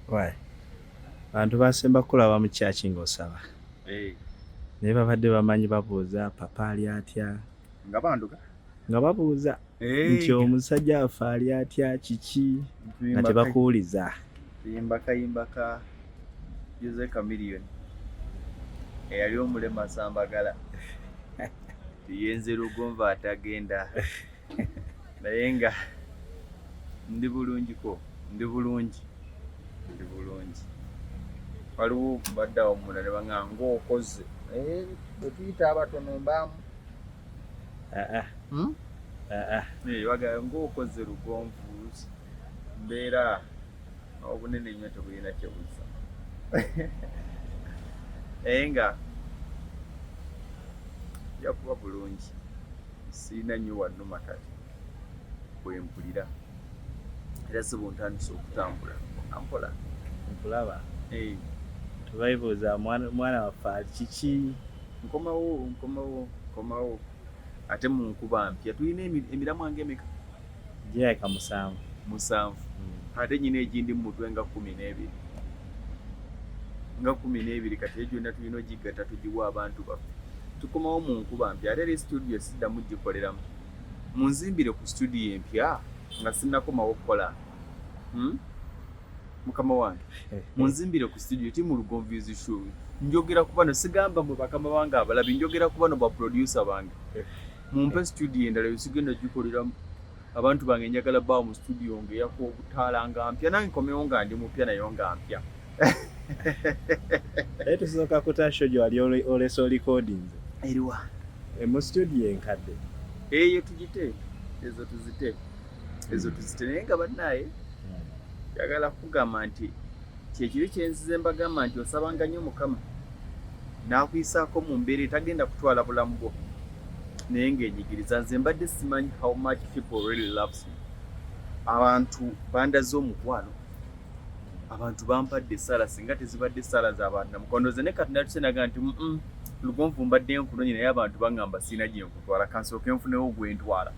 Why? Bantu basemba kukulaba mu kyaki ng'osaba. Hey. Naye babadde bamanyi babuuza papa ali atya. Nga banduka? Nga babuuza nti omusajja waffe ali atya kiki nga tebakuwuliza. Tuyimba kayimba ka Jose Chameleone eyali omulema Sambagala. Tuyenze Lugonvu atagenda naye nga ndi bulungiko, ndi bulungi, ndi bulungi. Waliwo mbadde awo munda ne baŋŋamba ng'okoze naye bwe tuyita abatono mbaamu. Ah, ah. Ah, ah. Bagamba ng'okoze Lugonvu, mbeera obunene nnyo tebulina kye buzza naye nga nja kuba bulungi, sirina nnyo wannuma kati bwe mpulira era si bwe ntandise okutambula mpola. Nkulaba. Eh. Tubayibuuza mwana waffe ali kiki. Nkomawo, nkomawo, nkomawo ate mu nkuba mpya. Tulina emiramwa ng'emeka? Girabika 7. 7. Ate nyina egindi mu mutwe nga 12, nga 12. Kati eyo gyonna tulina ogigatta tugiwa abantu baffe. Tukomawo mu nkuba mpya ate eri studio siddamu gikoleramu. Munzimbire ku studio empya nga sinnakomawo kukola. Mukama wange, munzimbire ku studio ti mu Lugonvu Show. Njogera ku bano, sigamba mwe bakama bange abalabi, njogera ku bano ba producer bange. Mumpe studio endala yo sigenda gikoleramu. Abantu bange njagala bawo mu studio ng'eyako obutaala nga mpya, nange nkomewo nga ndi mupya nayo nga mpya. Naye tusooka kuta show gye wali olese orecordinze. Eriwa? Mu studio enkadde. Eyo tugite, ezo tuzite, ezo tuzite. Naye nga bannaaye njagala kugamba nti kyekiri kyenzize mbagamba nti osabanga nnyo Mukama n'akuyisaako mu mbeera etagenda kutwala bulamu bwo naye ng'enyigiriza. Nze mbadde simanyi how much people really loves me. Abantu bandaze omukwano, abantu bampadde essaala. Singa tezibadde essaala z'abantu namukwano nze ne kati natuse naga nti Lugonvu mbadde nkunonye naye abantu baŋŋamba sirina gye nkutwala, kansooke nfunewo gwe ntwala.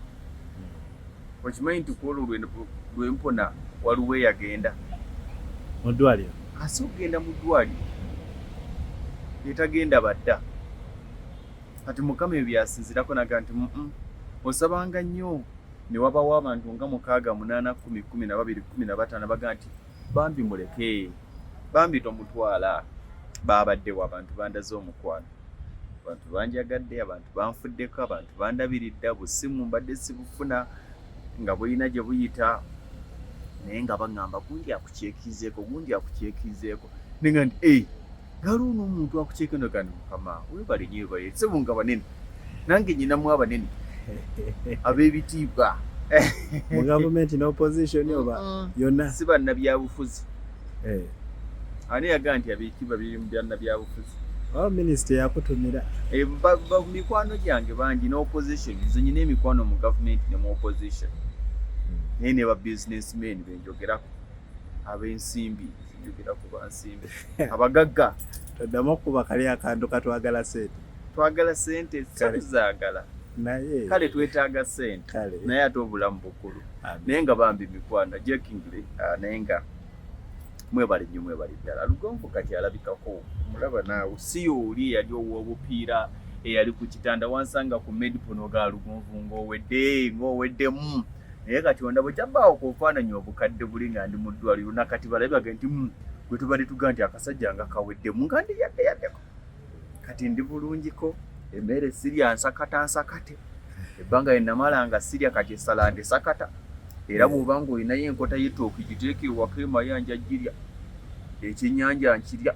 Okimanyi nti ku olwo lwempona waliwo eyagenda mu ddwaliro? Ase okugenda mu ddwaliro etagenda badda. Kati Mukama ebyo byasinzirako naga nti osabanga nnyo ne wabawo abantu nga 6, 8, 10, 12, 15 baga nti bambi muleke, bambi tomutwala. Babaddewo abantu bandaze omukwano, abantu banjagadde, abantu banfuddeko, abantu bandabiridde. Busimu mbadde sibufuna nga bulina gye buyita naye nga baŋŋamba gundi akukyekizeeko, gundi akukyekizeeko, nenga nti e galiwo n'omuntu akukyekeno gandi. Mukama webale nnyo, webale sebo. Nga banene nange nyinamu abanene ab'ebitiibwa. Mu gavumenti n'opposition oba yonna? Si bannabyabufuzi. Eh. Ani yagaa nti ab'ekitiibwa biri mu byannabyabufuzi? Oh, minisita yakutumira. Eh, mikwano gyange bangi n'opposition. Nze nyina emikwano mu gavumenti ne mu opposition naye ne ba businessmen benjogerako ab'ensimbi, njogera ku bansimbi abagagga. Toddamu okuba kali akantu katwagala sente. Twagala sente. Kale. Tuzaagala. Naye Kale twetaaga sente. Kale. Naye ate obulamu bukulu. Amen. Naye nga bambi mikwano jokingly, naye nga mwebale nnyo, mwebale ddala. Lugonvu kati alabikako, mulaba naawe si oli eyali ow'obupiira eyali ku kitanda wansanga ku Medipol ga Lugonvu ng'owedde ng'oweddemu. Naye kati ondaba okyabaawo ku bufaananyi obukadde buli nga ndi mu ddwaliro nakati balabe nti gwe tubadde tugaa nti akasajja nga kaweddemu nga ndi yadde yaddeko. Kati ndi bulungiko, emmere sirya nsakata nsakate. Ebbanga lye namala nga sirya, kati esalande sakata. Era bw'oba ng'olinayo enkota y'ettooke giteeke ewaka emayanja girya, ekyennyanja nkirya,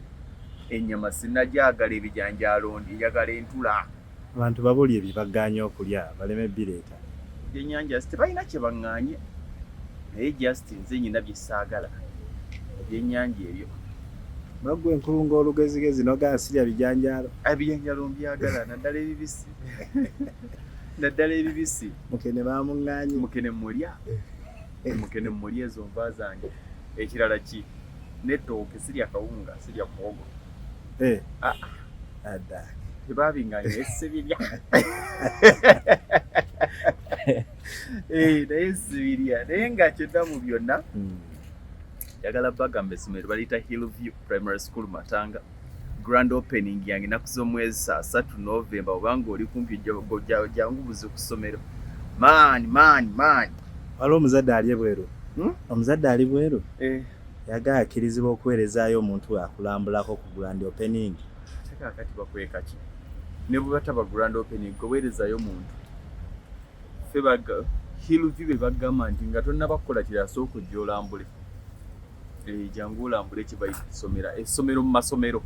ennyama sinnagyagala, ebijanjaalo ndi njagala entula. Abantu babulye bye bagaanye okulya baleme bireeta. Ebyennyanja tebalina kye baŋŋaanye naye just nze nyina bye saagala, ebyennyanja ebyo. Baggwa enkulungo olugezigezi nogaa sirya bijanjaalo. Ebijanjaalo mbyagala, naddala ebibisi, naddala ebibisi. Mukene bamuŋŋaanye. Mukene mulya, mukene mulya, ezo nva zange. Ekirala ki n'ettooke sirya kawunga, sirya muwogo. Eh. Ah. Adda. Tebabinganye naye sibirya. Eh, naye sibirya. Naye nga kyonna mu byonna Njagala bagamba essomero baliyita Hillview Primary School Matanga. Grand opening yange ennaku z'omwezi 3 November, obanga oli kumpi jangu buzi ku ssomero. Man, man, man. Waliwo omuzadde ali ebweru. Omuzadde ali bweru. Yagala akkirizibwa okuweerezaayo omuntu we akulambulako ku grand opening. Ate kaakati bakweka ki? Ne bwe bataba grand opening, goweerezaayo muntu. Ffe baga Hillview be bagamba nti nga tonnaba kukola kirala sooka ojje olambule. Jangu olambule kye bayita essomero. Essomero mu masomero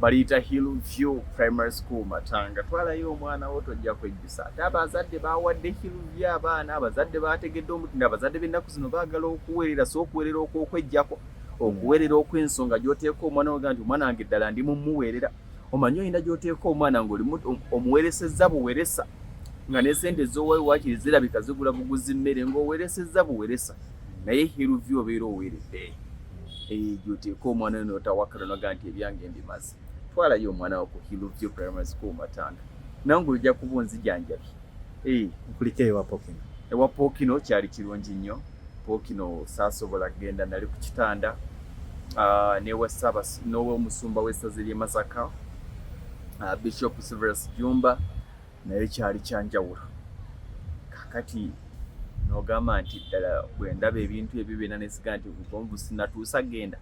baliyita Hillview Primary School Matanga. Twalayo omwana wo tojja kwejjusa. Ate abazadde bawadde Hillview abaana, abazadde bategedde omutindo, abazadde b'ennaku zino baagala okuweerera, so okuweerera okw'okweggyako, okuweerera okw'ensonga gy'oteeka omwana wo nti omwana wange ddala ndi mumuweerera. Omanyi olina gy'oteeka omwana ng'oli omuweeresezza buweeresa, nga ne ssente z'owayo waakiri zirabika zigula buguzi mmere ng'oweeresezza buweeresa. Naye Hillview obeera oweeredde. Gy'oteeka omwana wo n'otawakana n'ogamba nti ebyange mbimaze. Twalayo omwana wo ku Hillview Primary School Matanga. Nange ojja kuba onzijanjabye. Nkuliko ewa Pokino. Ewa Pokino kyali kirungi nnyo. Pokino saasobola kugenda, nali ku kitanda. N'ewa n'omusumba w'essaza ly'e Masaka, Bishop Severus Jumba, naye kyali kya njawulo. Kaakati n'ogamba nti ddala bwe ndaba ebintu ebyo byonna ne nsiga nti Lugonvu sinnatuusa genda.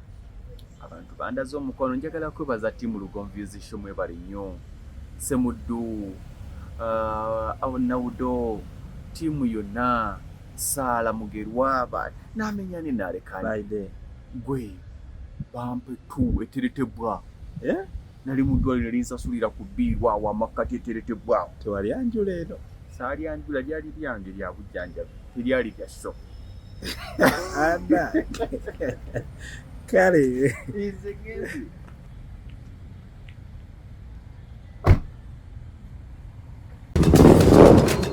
Abantu bandaze omukono. Njagala kwebaza ttiimu Lugonvu Show, mwebale nnyo. Ssemuddu, Nawudo, ttiimu yonna, Saala Mugerwa, n'amenya ne naalekani. Gwe bampe tu eteretebwa. Nali mu ddwaliro ne linsasulira ku bbiiru awo amakkati eteretebwa. Tewali anjula eno. Saalyanjula, lyali lyange lya bujjanjabi, teryali lya show. Ada. Kale. Nze ngenze.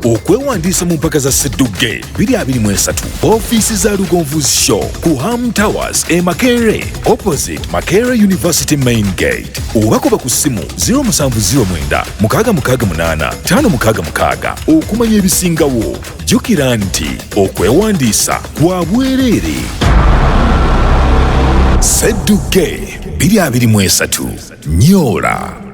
Okwewandiisa mu mpaka za Sseddugge 2023, ofiisi za Lugonvu Show ku Ham Towers e Makerere, opposite Makerere University main gate, oba kuba ku ssimu 0709 668 566 okumanya ebisingawo. Jjukira nti okwewandiisa kwa bwereere. Sseddugge 2023 nyoola.